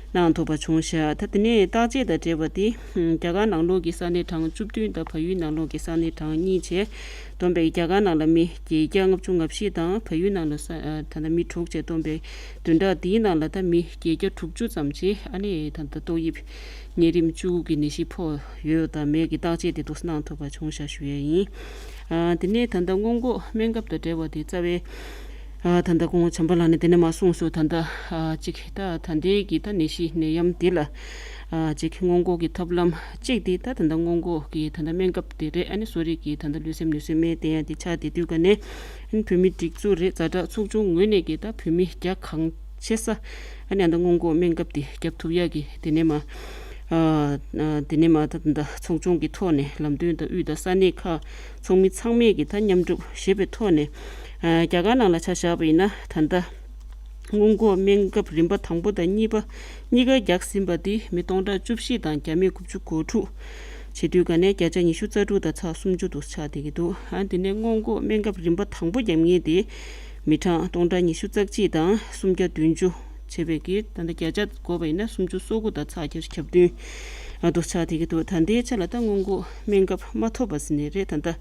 གནང་ཐུབ་པ་བྱུང་ཤག་ད་དེ་ནས་བརྟག་དཔྱད་དང་འབྲེལ་བ་དེ་རྒྱ་གར་ནང་ལོགས་ཀྱི་ས་གནས་གྲངས་བཅུ་བདུན་དང་བལ་ཡུལ་ནང་ལོགས་ཀྱི་ས་གནས་གྲངས་གཉིས་བྱས། བསྡོམས་པས་རྒྱ་གར་ནང་ལ་མི་བརྒྱད་བརྒྱ་ལྔ་བཅུ་ང་བཞི་དང་བལ་ཡུལ་ནང་ལ་ས་ད་ལྟ་མི་དྲུག་བྱས་བསྡོམས་པས་བདུན་ཕྲག་འདིའི་ནང་ལ་ད་མི་བརྒྱད་བརྒྱ་དྲུག་ཅུ་ཙམ་གྱིས་ཨ་ནི་ད་ལྟ་ཏོག་དབྱིབས་གཉན་རིམས་བཅུ་དགུ་གི་ནད་གཞི་ཕོག་ཡོད་དང་མེད་ཀྱི་བརྟག་དཔྱད་དེ་དུ་གནང་ཐུབ་པ་བྱུང་ཤག་ཞུ་ཡས་ཡིན། དེ་ནས་ད་ལྟ་སྔོན་འགོག་སྨན་ཁབ་དང་འབྲེལ་བ་དེ་རྩ་བའི་ད་ལྟ་ཁོང་བྱམས་པ་ལགས་ནས་དེ་ནས་མ་གསུངས་སོ། ད་ལྟ་གཅིག་ད་ད་ལྟའི་གི་ད་ནད་གཞི་ནད་ཡམས་འདི་ལ་གཅིག་སྔོན་འགོག་གི་ཐབས་ལམ་གཅིག་དེ་ད་ད་ལྟ་སྔོན་འགོག་གི་ད་ལྟ་སྨན་ཁབ་དེ་རེད། ཨ་ནི་གསོ་རིག་གི་ད་ལྟ་ལུས་སེམས་ནུས་སེམས་མེད་དེ་ཡང་དེ་ཆགས་དེ་དུས་ག་ནས་ཨ་ནི་བོད་མི་སྒྲིག་འཛུགས་རེད་ཛ་དྲག་ཚོགས་ཆུང་ངོས་ནས་གི་ད་བོད་མི་རྒྱ་གང་ཆེ་ས་ཨ་ནི་ཨ་ད་སྔོན་འགོག་སྨན་ཁབ་དེ་རྒྱབ་ཐུབ་ཡག་གི་དེ་ནས་མ་དེ་ནས་མ་ད་ད་ཚོགས་ཆུང་གི་ཐོག་ནས་ལམ་སྟོན་དང་དབུས་དང་ས་གནས་ཁག་ཚོགས་མི་ཚང་མས་ཀྱི་ད་མཉམ་སྒྲུབ་བྱེད་པའི་ཐོག་ནས་རྒྱ་གར་ནང་ལ་ཆ་བཞག་པ་ཡིན་ན་ད་ལྟ་སྔོན་འགོག་སྨན་ཁབ་རིམ་པ་དང་པོ་དང་གཉིས་པ་གཉིས་ཀ་རྒྱག་ཟིན་པ་དེ་མི་སྟོང་ཕྲག་བཅུ་བཞི་དང་བརྒྱ་མེད་དགུ་བཅུ་གོ་དྲུག་བྱེད་དུས་ག་ནས་བརྒྱ་ཆ་ཉི་ཤུ་རྩ་དྲུག་དང་ཚེག་སུམ་ཅུ་དུ་ཆགས་བསྡད་ཀྱི་འདུག་ཨ་དེ་ནས་སྔོན་འགོག་སྨན་ཁབ་རིམ་པ་དང་པོ་བརྒྱབ་མཁན་དེ་མི་གྲངས་སྟོང་ཕྲག་ཉི་ཤུ་རྩ་གཅིག་དང་སུམ་བརྒྱ་བདུན་ཅུ་བྱས་པའི་གི་ད་ལྟ་བརྒྱ་ཆ་བགོས་པ་ཡིན་ན་སུམ་ཅུ་སོ་དགུ་དང་ཚེག་བརྒྱད་ཅུ་གྱ་བདུན་ཨ་དུ་ཆགས་བསྡད་ཀྱི་འདུག་ད་ལྟའི་ཆ་ལ་ད་སྔོན་འགོག་སྨན་ཁབ་མ་ཐོབ་པ་ཟིན་ནས་རེད། ད་ལྟ་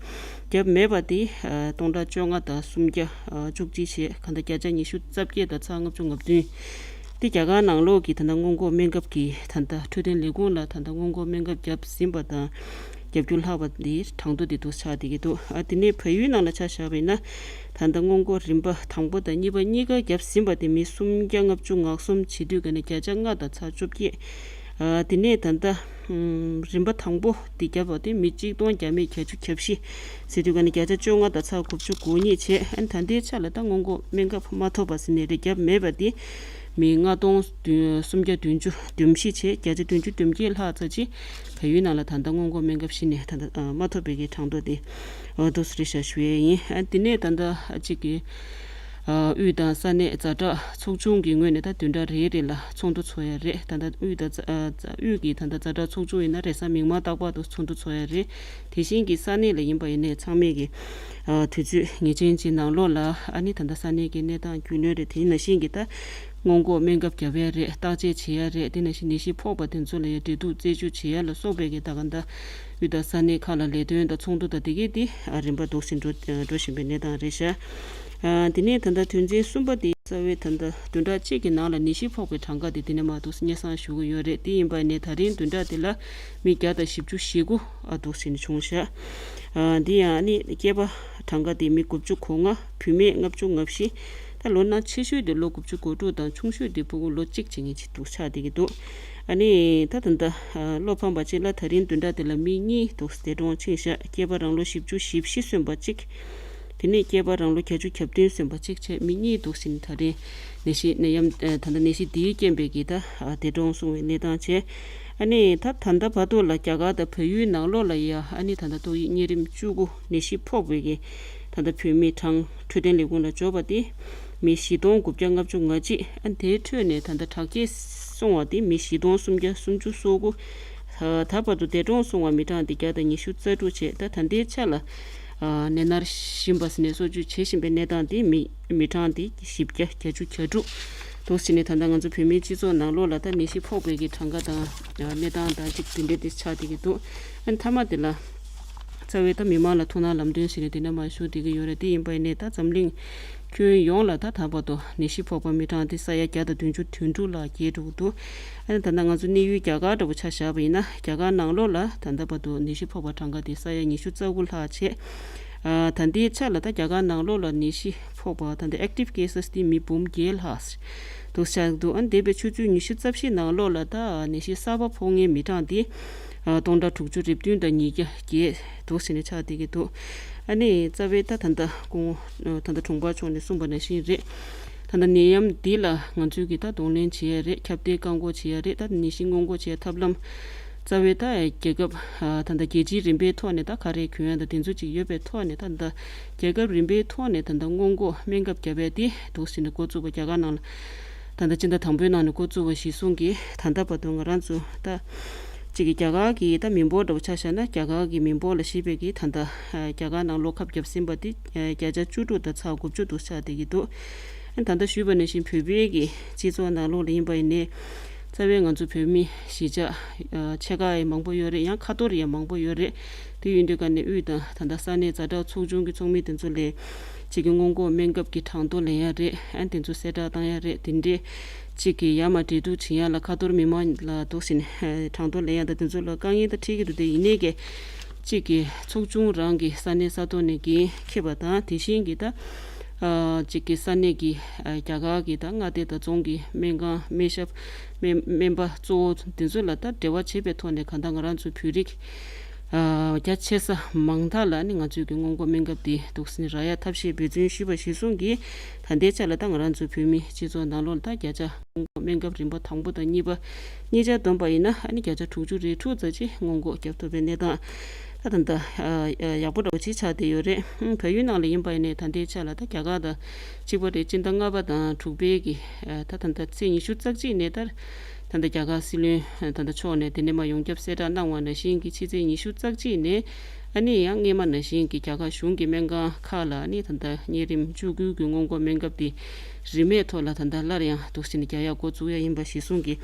བརྒྱབ་མེད་པ་དེ་ཨ་སྟོང་ཕྲག་བཅོ་ལྔ་དང་སུམ་བརྒྱ་ཨ་བཅུ་གཅིག་བྱས། ག་ད་བརྒྱ་ཆ་ཉི་ཤུ་རྩ་བརྒྱད་དང་ཚེག་ལྔ་བཅུ་ང་བདུན། དེ་རྒྱ་གར་ནང་ལོགས་ཀྱི་ད་ལྟ་སྔོན་འགོག་སྨན་ཁབ་ཀྱི་ད་ལྟ་འཕྲོད་བསྟེན་ལས་ཁུངས་ལ་ད་ལྟ་སྔོན་འགོག་སྨན་ཁབ་བརྒྱབ་ཟིན་པ་དང་། བརྒྱབ་རྒྱུ་ལྷག་པ་འདི་གྲངས་ཐོ་འདི་འདུག་ཆགས་བསྡད་ཀྱི་འདུག་ཨ་དེ་ནས་བལ་ཡུལ་ནང་ལ་ཆ་བཞག་པ་ཡིན་ན། ད་ལྟ་སྔོན་འགོག་རིམ་པ་དང་པོ་དང་གཉིས་པ་གཉིས་ཀ་བརྒྱབ་ཟིན་པ་དེ་མི་སུམ་བརྒྱ་ལྔ་བཅུ་ང་གསུམ་བྱེད་དུས་ག་ནས་བརྒྱ་ཆ་ལྔ་དང་ཚེག་བཅོ་བརྒྱད། ཨ་དེ་ནས་ད་ལྟ་ཨམ་རིམ་པ་དང་པོ་དེ་བརྒྱབ་པ་དེ་མི་གཅིག་སྟོང་བརྒྱ་མེད་བརྒྱད་ཅུ་གྱ་བཞི་བྱེད་དུས་ག་ནས་བརྒྱ་ཆ་བཅོ་ལྔ་དང་ཚེག་དགུ་བཅུ་གོ་གཉིས་བྱས། ཨ་ནི་ད་ལྟའི་ཆ་ལ་ད་སྔོན་འགོག་སྨན་ཁབ་མ་ཐོབ་པ་ཟིན་ནས་རེ་བརྒྱབ་མེད་པ་དེ་མི་ལྔ་སྟོང་བདུན་སུམ་བརྒྱ་བདུན་ཅུ་བདུན་བཞི་བྱས། བརྒྱ་ཆ་བདུན་ཅུ་དོན་བརྒྱད་ལྷག་ཙམ་ཅིག་བལ་ཡུལ་ནང་ལ་ད་ལྟ་སྔོན་འགོག་སྨན་ཁབ་གཞི་ནས་ད་ལྟ་ཨ་མ་ཐོབ་པའི་གི་གྲངས་ཐོ་དེ་ཨ་འདུག་སེ་རེད་ཤག་ཞུ་ཡས་ཡིན། ཨ་དེ་ནས་ད་ལྟ་ཨ་གཅིག་གི་ཨ་དབུས་དང་ས་གནས་ཛ་དྲག་ཚོགས་ཆུང་གི་ངོས་ནས་ད་བདུན་ཕྲག་རེ་རེ་ལ་ཚོགས་འདུ་ཚོགས་ཡ་རེད། ད་ལྟ་དབུས་དང་ཛ་ཨ་ཛ་དབུས་ཀྱི་ད་ལྟ་ཛ་དྲག་ཚོགས་ཆུང་ཡིན་ན་རེས་གཟའ་མིག་དམར་རྟག་པར་དུ་ཚོགས་འདུ་ཚོགས་ཡ་རེད། དེ་བཞིན་གྱི་ས་གནས་ལ་ཡིན་པ་ཡིན་ནའི་ཚང་མས་ཀྱི་ཨ་དུས་ཚོད་ངེས་ཅན་གྱི་ནང་ལོགས་ལ་ཨ་ནི་ད་ལྟ་ས་གནས་ཀྱི་གནས་སྟངས་རྒྱུས་ལོན་རེད། དེ་ནང་བཞིན་གྱི་ད་སྔོན་འགོག་སྨན་ཁབ་བརྒྱབ་ཡ་རེད། བརྟག་དཔྱད་བྱེད་ཡ་རེད། དེ་ནང་བཞིན་ནད་གཞི་ཕོག་པ་དེ་ཚོ་ལ་ཡ་འབྲེལ་གཏུག་རྩད་གཅོད་བྱེད་ཡ་ལ་སོགས་པའི་གི་ད་ག་ད་དབུས་དང་ས་གནས་ཁག་ལ་ལས་དོན་དང་ཚོགས་འདུ་དང་དེ་གས་དེ་ཨ་རིམ་པ་འདུག་སེ་འགྲོ་འགྲོ་བཞིན་པའི་གནས་སྟངས་རེད་ཤག་ཨ་དེ་ནས་ད་ལྟ་དོན་ཚན་གསུམ་པ་དེ་རྩ་བའི་ད་ལྟ་བདུན་ཕྲག་གཅིག་གི་ནང་ལ་ནད་གཞི་ཕོག་པའི་གྲངས་ཀ་དེ་དེ་ནས་མར་འདུག་སེ་སྙན་སེང་ཞུ་གི་ཡོད་རེད། དེ་ཡིན་པ་ནས་ད་རིང་བདུན་ཕྲག་དེ་ལ་མི་བརྒྱ་དང་བཞི་བཅུ་ཞེ་དགུ་ཨ་འདུག་སེ་ནས་བྱུང་ཤག་ཨ་འདི་ཡང་ཨ་ནི་སྐྱེས་པ་གྲངས་ཀ་དེ་མི་དགུ་བཅུ་གོ་ལྔ། བུད་མེད་ལྔ་བཅུ་ང་བཞི། ད་ལོ་ན་ཆེ་ཤོས་དེ་ལོ་དགུ་བཅུ་གོ་དྲུག་དང་ཆུང་ཤོས་དེ་ཕྲུ་གུ་ལོ་གཅིག་བྱེད་མཁན་ཅིག་འདུག་ཆགས་བསྡད་ཀྱི་འདུག་ཨ་ནི་ད་ད་ལྟ་ཨ་བློ་ཕམ་པ་ཅིག་ལ་ད་རིང་བདུན་ཕྲག་དེ་ལ་མི་གཉིས་འདུག་སེ་འདས་གྲོངས་ཕྱིན་ཤག་སྐྱེས་པ་རང་ལོ་བཞི་བཅུ་ཞེ་བཞི་སོན་པ་གཅིག་དེ་ནས་སྐྱེས་པ་རང་ལོ་བརྒྱད་ཅུ་གྱ་བདུན་སོན་པ་གཅིག་བྱས་མི་གཉིས་འདུག་སེ་ནི་ད་རིང་ནད་གཞི་ནད་ཡམས་ཨ་ད་ལྟ་ནད་གཞི་འདིའི་རྐྱེན་པས་ཀྱི་ད་ཨ་འདས་གྲོངས་སོང་བའི་གནས་སྟངས་བྱས། ཨ་ནི་ད་ད་ལྟ་བར་དུ་ལ་རྒྱ་གར་དང་བལ་ཡུལ་ནང་ལོགས་ལ་ཡ་ཨ་ནི་ད་ལྟ་ཏོག་དབྱིབས་གཉན་རིམས་བཅུ་དགུ་ནད་གཞི་ཕོག་པའི་གི་ད་ལྟ་བོད་མི་གྲངས་འཕྲོད་བསྟེན་ལས་ཁུངས་ལ་འབྱོར་བ་དེ་མི་བཞི་སྟོང་དགུ་བརྒྱ་ལྔ་བཅུ་ང་གཅིག་ཨ་དེའི་ཁྲོད་ནས་ད་ལྟ་དྲག་སྐྱེད་སོང་བ་དེ་མི་བཞི་སྟོང་སུམ་བརྒྱ་སུམ་ཅུ་སོ་དགུ། ད་བར་དུ་འདས་གྲོངས་སོང་བ་མི་གྲངས་དེ་བརྒྱ་དང་ཉི་ཤུ་རྩ་དྲུག་བྱས། ད་ད་ལྟའི་ཆ་ལ་ཨ་ནད་མནར་བཞིན་པ་ཟེར་ནས་གསོ་བཅོས་བྱེད་བཞིན་པའི་གནས་སྟངས་དེ་མི་མི་གྲངས་དེ་བཞི་བརྒྱ་བརྒྱད་ཅུ་གྱ་དྲུག་འདུག་ཟེར་ནས་ད་ལྟ་ང་ཚོ་བོད་མིའི་སྤྱི་ཚོགས་ནང་ལོགས་ལ་ད་ནད་གཞི་ཕོག་པའི་གི་གྲངས་ཀ་དང་གནས་སྟངས་དང་ཅིག་དེ་འདྲ་དེ་ཆགས་བསྡད་ཀྱི་འདུག་ཨ་ནི་མཐའ་མ་དེ་ལ་རྩ་བའི་ད་མི་མང་ལ་ཐུགས་སྣང་ལམ་སྟོན་ཟེར་ནས་དེ་འདྲ་མ་ཞུ་བསྡད་ཀྱི་ཡོད་རེད། དེ་ཡིན་པ་ཡིན་ནའི་ད་འཛམ་གླིང་ཁྱོན་ཡོངས་ལ་ད་ད་བར་དུ་ནད་གཞི་ཕོག་པ་མི་གྲངས་དེ་ས་ཡ་བརྒྱ་དང་བདུན་ཅུ་དོན་དྲུག་ལ་བརྒལ་འགྲོ་གི་འདུག་ཨ་ནི་ད་ལྟ་ང་ཚོ་གནས་ཡུལ་རྒྱ་གར་འདྲ་བོ་ཆ་བཞག་པ་ཡིན་ན་རྒྱ་གར་ནང་ལོགས་ལ་ད་ལྟ་བར་དུ་ནད་གཞི་ཕོག་པ་གྲངས་ཀ་དེ་ས་ཡ་ཉི་ཤུ་རྩ་དགུ་ལྷག་བྱས། ད་ལྟའི་ཆ་ལ་ད་རྒྱ་གར་ནང་ལོགས་ལ་ནད་གཞི་ཕོག་པ་ད་ལྟ་active cases དེ་མི་འབུམ་བརྒྱད་ལྷག་འདུག་ཆགས་འདུག་ཨ་ནི་འདས་པའི་ཆུ་ཚོད་ཉི་ཤུ་རྩ་བཞི་ནང་ལོགས་ལ་ད་ནད་གཞི་གསར་པ་ཕོག་མཁན་མི་གྲངས་དེ་སྟོང་ཕྲག་དྲུག་ཅུ་རེ་བདུན་དང་ཉིས་བརྒྱ་བརྒྱད་འདུག་ཟེར་ནས་ཆགས་བསྡད་ཀྱི་འདུག་ཨ་ནི་རྩ་བའི་ད་ད་ལྟ་སྐུ་ངོ་ད་ལྟ་དྲུང་འཕར་མཆོག་ནས་གསུངས་པ་ནང་བཞིན་རེད། ད་ལྟ་ནད་ཡམས་འདི་ལ་ང་ཚོས་ཀྱི་ད་གདོང་ལེན་བྱེད་ཡ་རེད། ཁྱབ་གདལ་བཀག་འགོག་བྱེད་ཡ་རེད། ད་ནད་གཞི་སྔོན་འགོག་བྱེད་ཡ་ཐབས་ལམ་རྩ་བའི་ད་རྒྱལ་ཁབ་ད་ལྟ་རྒྱལ་སྤྱིའི་རིམ་པའི་ཐོག་ནས་ད་ག་རེ་གྱོན་ཡ་ད་དེ་ཚོ་ཅིག་ཡོད་པའི་ཐོག་ནས་ད་ལྟ་རྒྱལ་ཁབ་རིམ་པའི་ཐོག་ནས་ད་ལྟ་སྔོན་འགོག་སྨན་ཁབ་བརྒྱབ་ཡ་དེ་འདུག་ཟེར་ནས་འགོ་བཙུགས་པ་རྒྱ་གར་ནང་ལ་ད་ལྟ་སྤྱི་ཟླ་དང་པོའི་ནང་ནས་འགོ་བཙུགས་པ་གཞིར་བཟུང་གིས་ད་ལྟ་བར་དུ་ང་རང་ཚོ་ད་གཅིག་གི་རྒྱ་གར་གྱི་ད་མི་འབོར་འདྲ་བོ་ཆ་བཞག་ན་རྒྱ་གར་གྱི་མི་འབོར་ལ་གཞིགས་པའི་གི་ད་ལྟ་རྒྱ་གར་ནང་ལོགས་ཁབ་བརྒྱབ་ཟིན་པ་དེ་བརྒྱ་ཆ་བཅུ་དྲུག་དང་ཚེག་དགུ་བཅུ་འདུག་ཆགས་བསྡད་ཀྱི་འདུག་ད་ལྟ་ཞུས་པ་ནང་བཞིན་བོད་པའི་གི་སྤྱི་ཚོགས་ནང་ལོགས་ལ་ཡིན་པ་ཡིན་ནའི་རྩ་བའི་ང་ཚོ་བོད་མི་གཞིས་ཆགས་ཆེ་ཁག་ཡང་མང་པོ་ཡོད་རེད། ཡང་ཁ་ཐོར་ཡང་མང་པོ་ཡོད་རེད། དེ་ཡིན་དུས་ཀ་ནས་དབུས་དང་ད་ལྟ་ས་གནས་ཛ་དྲག་ཚོགས་ཆུང་གི་ཚོགས་མི་དེ་ཚོ་ལས་གཅིག་གི་སྔོན་འགོག་སྨན་ཁབ་ཀྱི་གྲངས་ཐོ་ལེན་ཡ་རེད། ཨ་དེ་ཚོ་གསལ་བསྒྲགས་བཏང་ཡ་རེད། དེ་འདྲས་གཅིག་གི་ཡར་མར་འབྲེལ་གཏུག་བྱེད་ཡ་ལ་ཁ་ཐོར་མི་མང་ལ་འདུག་ཟེར་ནས་གྲངས་ཐོ་ལེན་ཡ་དང་དེ་ཚོ་ལ་དཀའ་ངལ་དང་འཕྲད་ཀྱི་འདུག་དེ་ཡིན་ནའི་གི་གཅིག་གི་ཚོགས་ཆུང་རང་གི་ས་གནས་ས་ཐོག་ནས་འགན་འཁྱེར་བ་དང་དེ་བཞིན་གྱི་ད་གཅིག་གི་ས་གནས་ཀྱི་རྒྱ་གར་གྱི་ད་མངའ་སྡེ་དང་རྫོང་གི་སྨན་ཁང་སྨན་ཞབས་སྨན་སྨན་པ་གཙོ་བོ་དེ་ཚོ་ལ་ད་འབྲེལ་བ་བྱེད་པའི་ཐོག་ནས་གང་ལྟར་ང་རང་ཚོའི་བོད་རིགས་རྒྱ་ཆེ་ས་མང་དག་ལ་ནི་ང་ཚོས་ཀྱི་སྔོན་འགོག་སྨན་ཁབ་དེ་འདུག་སེ་རག་ཡ་ཐབས་ཤེས་འབད་བརྩོན་ཞུས་པ་གཞིར་བཟུང་གིས་ད་ལྟའི་ཆ་ལ་ད་ང་རང་ཚོའི་བོད་མི་སྤྱི་ཚོགས་ནང་ལོགས་ལ་ད་བརྒྱ་ཆ་སྔོན་འགོག་སྨན་ཁབ་རིམ་པ་དང་པོ་དང་གཉིས་པ་གཉིས་ཆ་བསྡོམས་པ་ཡིན་ན་ཨ་ནི་བརྒྱ་ཆ་དྲུག་ཅུ་རེ་དྲུག་ཙམ་ཅིག་སྔོན་འགོག་བརྒྱབ་ཐུབ་པའི་གནས་སྟངས་ད་ད་ལྟ་ཡག་པོ་འདྲ་བོ་ཅིག་ཆགས་བསྡད་ཡོད་རེད། བལ་ཡུལ་ནང་ལ་ཡིན་པ་ཡིན་ནའི་ད་ལྟའི་ཆ་ལ་ད་རྒྱ་གར་དང་གཅིག་པ་རེད། སྤྱི་ཟླ་ལྔ་པ་དང་དྲུག་པའི་གི་ད་ད་ལྟ་ཚེས་ཉི་ཤུ་རྩ་གཅིག་ནས་ད། ད་ལྟ་རྒྱ་གར་སྲིད་བློན་ད་ལྟ་མཆོག་ནས་དེ་ནས་མར་ཡོངས་ཁྱབ་གསལ་བསྒྲགས་གནང་བ་ནང་བཞིན་གྱི་ཕྱི་ཚེས་ཉི་ཤུ་རྩ་གཅིག་ནས་ཨ་ནི་ཡང་སྔས་མ་ནང་བཞིན་གྱི་རྒྱ་གར་གཞུང་གི་སྨན་ཁང་ཁག་ལ་ཨ་ནི་ད་ལྟ་གཉན་རིམས་བཅུ་དགུ་གི་སྔོན་འགོག་སྨན་ཁབ་དེ་རིན་མེད་ཐོག་ལ་ད་ལྟ་སླར་ཡང་འདུག་སེ་ནས་རྒྱག་ཡག་འགོ་བཙུགས་ཡ་ཡིན་པ་གཞིར་བཟུང་གིས་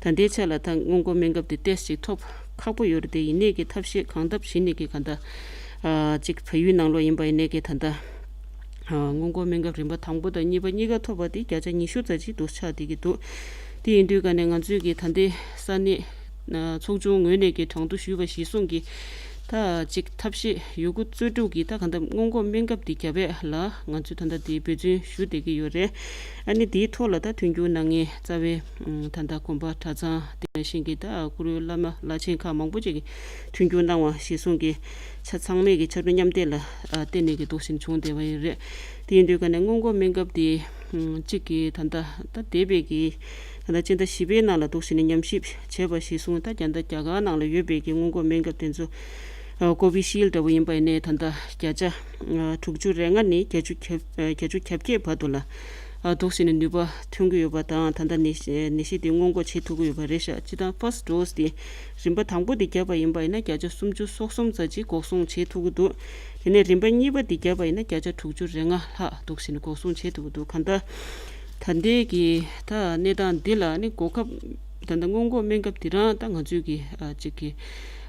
ད་ལྟའི་ཆ་ལ་ད་སྔོན་འགོག་སྨན་ཁབ་དེ་ཏོག་ཙམ་ཐོབ་ཁག་པོ་ཡོད་རེད། དེ་ཡིན་ནའི་གི་ཐབས་ཤེས་གང་ཐབས་བྱས་ནས་གི་ག་ད་ཅིག་བལ་ཡུལ་ནང་ལོགས་ཡིན་པ་ཡིན་ནའི་གི་ད་ད། སྔོན་འགོག་སྨན་ཁབ་རིམ་པ་དང་པོ་དང་གཉིས་པ་གཉིས་ཀ་ཐོབ་པ་དེ་བརྒྱ་ཆ་ཉི་ཤུ་ཙམ་ཅིག་འདུག་ཆགས་བསྡད་ཀྱི་འདུག་དེ་ཡིན་དུས་ཀ་ནས་ང་ཚོས་ཀྱི་ད་ལྟའི་ས་གནས་ཚོགས་ཆུང་ངོས་ནས་ཀྱི་གྲངས་ཐོ་ཞུས་པ་གཞིར་བཟུང་གིས་ད་ཅིག་ཐབས་ཤེས་ཡོད་རྒུ་རྩལ་སྤྲུགས་ཀྱིས་ད་གང་ལྟར་སྔོན་འགོག་སྨན་ཁབ་དེ་བརྒྱབ་པ་ལ་ང་ཚོས་ད་ལྟ་དེ་འབད་བརྩོན་ཞུ་བསྡད་ཀྱི་ཡོད་རེད། ཨ་ནི་དེའི་ཐོག་ལ་ད་མཐུན་འགྱུར་གནང་མཁན་རྩ་བའི་ད་ལྟ་དགོན་པ་གྲྭ་ཚང་དེ་ནང་བཞིན་གྱི་ད་གུ་རུ་བླ་མ་བླ་ཆེན་ཁག་མང་པོ་ཅིག་གིས་མཐུན་འགྱུར་གནང་བ་གཞིར་བཟུང་གིས། ཆ་ཚང་མས་ཀྱི་ཕྱར་གྲུ་མཉམ་འདེགས་ལ་ཨ་བརྟེན་ནས་ཀྱི་འདུག་བཞིན་བྱུང་བསྡད་པ་ཡིན་རེད། དེ་ཡིན་དུས་ཀ་ནས་སྔོན་འགོག་སྨན་ཁབ་དེ་གཅིག་གི་ད་ལྟ་ད་འདས་པའི་གི་ད་ལྟ་སྤྱི་ཟླ་བཞི་པའི་ནང་ལ་འདུག་བཞིན་ཉམས་ཞིབ་བྱས་པ་གཞིར་བཟུང་ད་རྒྱ་ད་རྒྱ་གར་ནང་ལ་ཡོད་པའི་གི་སྔོན་འགོག་སྨན་ཁབ་དེ་ཚོ་ཨ་ཀོ་བི་ཤིལ་འདྲ་བོ་ཡིན་པ་ཡིན་ནའི་ད་ལྟ་བརྒྱ་ཆ་ཨ་དྲུག་ཅུ་རེ་ལྔ་ནས་བརྒྱད་ཅུ་གྱ་ཨ་བརྒྱད་ཅུ་གྱ་བརྒྱད་བར་དུ་ལ་ཨ་འདུག་བཞིན་ནུས་པ་ཐོན་གྱི་ཡོད་པ་དང་ད་ལྟ་ནད་ནད་གཞི་དེ་སྔོན་འགོག་བྱེད་ཐུབ་ཀྱི་ཡོད་པ་རེད་ཤག་སྤྱིར་བཏང་first dose དེ་རིམ་པ་དང་པོ་དེ་བརྒྱབ་པ་ཡིན་པ་ཡིན་ན་བརྒྱ་ཆ་སུམ་ཅུ་སོ་གསུམ་ཙམ་ཅིག་འགོག་སྲུང་བྱེད་ཐུབ་ཀྱི་འདུག་དེ་ནས་རིམ་པ་གཉིས་པ་དེ་བརྒྱབ་པ་ཡིན་ན་བརྒྱ་ཆ་དྲུག་ཅུ་རེ་ལྔ་ལྷག་འདུག་བཞིན་འགོག་སྲུང་བྱེད་ཐུབ་ཀྱི་འདུག་གང་ལྟར་ད་ལྟའི་གི་ད་གནས་སྟངས་འདི་ལ་ནི་འགོག་ཁབ་ད་ལྟ་སྔོན་འགོག་སྨན་ཁབ་དེ་རང་ད་ང་ཚོའི་གི་ཨ་ཅིག་གི་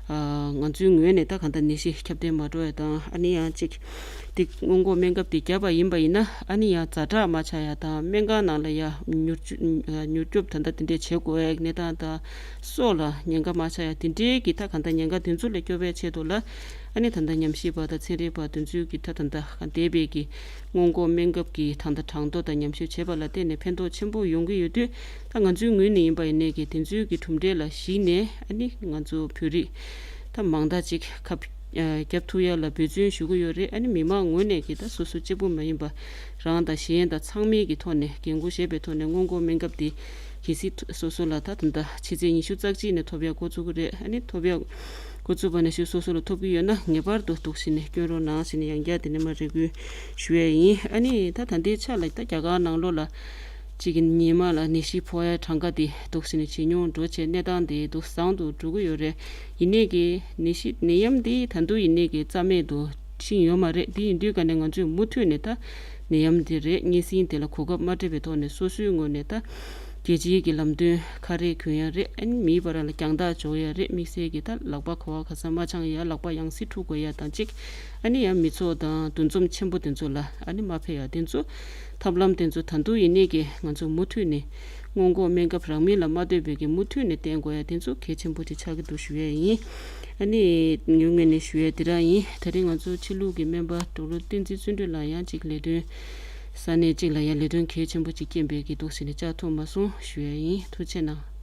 ཨ་ང་ཚོའི་ངོས་ནས་ད་གང་ལྟར་ནད་གཞི་ཁྱབ་གདལ་མ་འགྲོ་བ་དང་ཨ་ནི་ཡང་ཅིག་དེ་སྔོན་འགོག་སྨན་ཁབ་དེ་བརྒྱབ་པ་ཡིན་པ་ཡིན་ན་ཨ་ནི་ཡང་ཛ་དྲག་མ་ཆགས་ཡ་དང་སྨན་ཁང་ནང་ལ་ཡ་མྱུར་སྐྱོབ་མྱུར་སྐྱོབ་ད་ལྟ་དེ་འདྲས་བྱེད་དགོས་ཡ་གནས་སྟངས་དང་སྲོག་ལ་ཉེན་ཁ་མ་ཆགས་ཡ་དེ་འདྲའི་གི་ད་གང་ལྟར་ཉེན་ཁ་དེ་ཚོ་ལས་སྐྱོབ་པའི་ཆེད་དུ་ལ་ཨ་ནི་ད་ལྟ་ཉམས་ཞིབ་པ་དང་ཚན་རིག་པ་དེ་ཚོའི་གི་ད་ད་ལྟ་འདས་པའི་གི་སྔོན་འགོག་སྨན་ཁབ་ཀྱི་ད་ལྟ་གྲངས་ཐོ་དང་ཉམས་ཞིབ་བྱས་པ་ལ་བརྟེན་ནས་ཕན་ཐོགས་ཆེན་པོ་ཡོང་གི་ཡོད་དུས་ད་ང་ཚོའི་ངོས་ནས་ཡིན་པ་ཡིན་ནའི་གི་དེ་ཚོའི་གི་གྲུབ་འབྲས་ལ་གཞིགས་ནས་ཨ་ནི་ང་ཚོ་བོད་རིགས་ད་མང་དག་ཅིག་ཁབ་ཨ་བརྒྱབ་ཐུབ་ཡ་ལ་འབད་བརྩོན་ཞུ་གི་ཡོད་རེད། ཨ་ནི་མི་མང་ངོས་ནས་ཀྱི་ད་སོ་སོ་གཅིག་པུ་མ་ཡིན་པ་རང་དང་གཞན་དང་ཚང་མའི་གི་ཐོག་ནས་འགན་འཁུར་བཞེས་པའི་ཐོག་ནས་སྔོན་འགོག་སྨན་ཁབ་དེ་གལ་སྲིད་སོ་སོ་ལ་ད་ད་ལྟ་ཕྱི་ཚེས་ཉི་ཤུ་རྩ་གཅིག་ནས་ཐོབ་ཡ་འགོ་བཙུགས་གི་རེད། ཨ་ནི་ཐོབ་ཡ་འགོ་བཙུགས་པ་ནས་ཞུ་སོ་སོ་ལ་ཐོབ་ཀྱི་ཡོད་ན་ངེས་པར་དུ་འདུག་བཞིན་ནས་སྐྱོན་རོགས་གནང་ཞེས་ནས་ཡང་བསྐྱར་དེ་ནས་མ་རེ་སྐུལ་ཞུ་ཡ་ཡིན། ཨ་ནི་ད་ད་ལྟའི་ཆ་ལ་ད་རྒྱ་གར་ནང་ལོགས་ལ། གཅིག་གི་ཉི་མ་ལ་ནད་གཞི་ཕོག་ཡ་གྲངས་ཀ་དེ་འདུག་ཟེར་ནས་ཇེ་ཉུང་འགྲོ་བྱས་གནས་སྟངས་དེ་འདུག་བཟང་དུ་འགྲོ་གི་ཡོད་རེད། ཡིན་ནའི་གི་ནད་གཞི་ནད་ཡམས་འདི་ད་དུང་ཡིན་ནའི་གི་རྩ་མེད་དུ་ཕྱིན་ཡོད་མ་རེད། འདི་ཡིན་དུས་ག་ནས་ང་ཚོས་མུ་མཐུད་ནས་ད་ནད་ཡམས་འདི་རེད་གཉན་སྲིན་དེ་ལ་གོ་སྐབས་མ་སྤྲད་པའི་ཐོག་ནས་སོ་སོའི་ངོས་ནས་ད་རྒྱལ་སྤྱིའི་གི་ལམ་སྟོན་ཁ་རས་གྱོན་ཡ་རེད། ཨ་ནི་མིའི་བར་ལ་རྒྱང་ཐག་འཇོག་ཡ་རེད། དམིགས་བསལ་གྱི་ད་ལག་པ་ག་བ་ག་ས་མ་འཆང་ཡ་ལག་པ་ཡང་སེ་འཁྲུ་དགོས་ཡ་དང་གཅིག་ཨ་ནི་ཡང་མི་ཚོགས་དང་འདུ་འཛོམས་ཆེན་པོ་དེ་ཚོ་ལ་ཨ་ནི་མ་ཕེབས་ཡ་དེ་ཚོ། ཐབས་ལམ་དེ་ཚོ་ད་དུང་ཡིན་ནའི་གི་ང་ཚོ་མུ་མཐུད་ནས་ སྔོན་འགོག་སྨན་ཁབ་རག་མིན་ལ་མ་ལྟོས་པའི་གི་མུ་མཐུད་ནས་བསྟེན་དགོས་ཡ་དེ་ཚོ་གལ་ཆེན་པོ་ཅིག་ཆགས་ཀྱི་འདུག་ཞུ་ཡ་ཡིན། ཨ་ནི་ཡུལ་དངོས་ནས་ཞུ་ཡ་དེ་རང་ཡིན། ད་རིང་ང་ཚོ་ཕྱི་ལུགས་ཀྱི་སྨན་པ་ཌོག་ཊར་བསྟན་འཛིན་བརྩོན་འགྲུས་ལགས་ཡང་གཅིག་ལས་དོན་ས་གནས་གཅིག་ལ་ཡ་ལས་དོན་གལ་ཆེན་པོ་ཅིག་རྐྱེན་པས་གི་འདུག་ཟེར་ནས་བཅར་ཐུབ་མ་སོང་ཞུ་ཡ་ཡིན། ཐུགས་རྗེ་གནང་།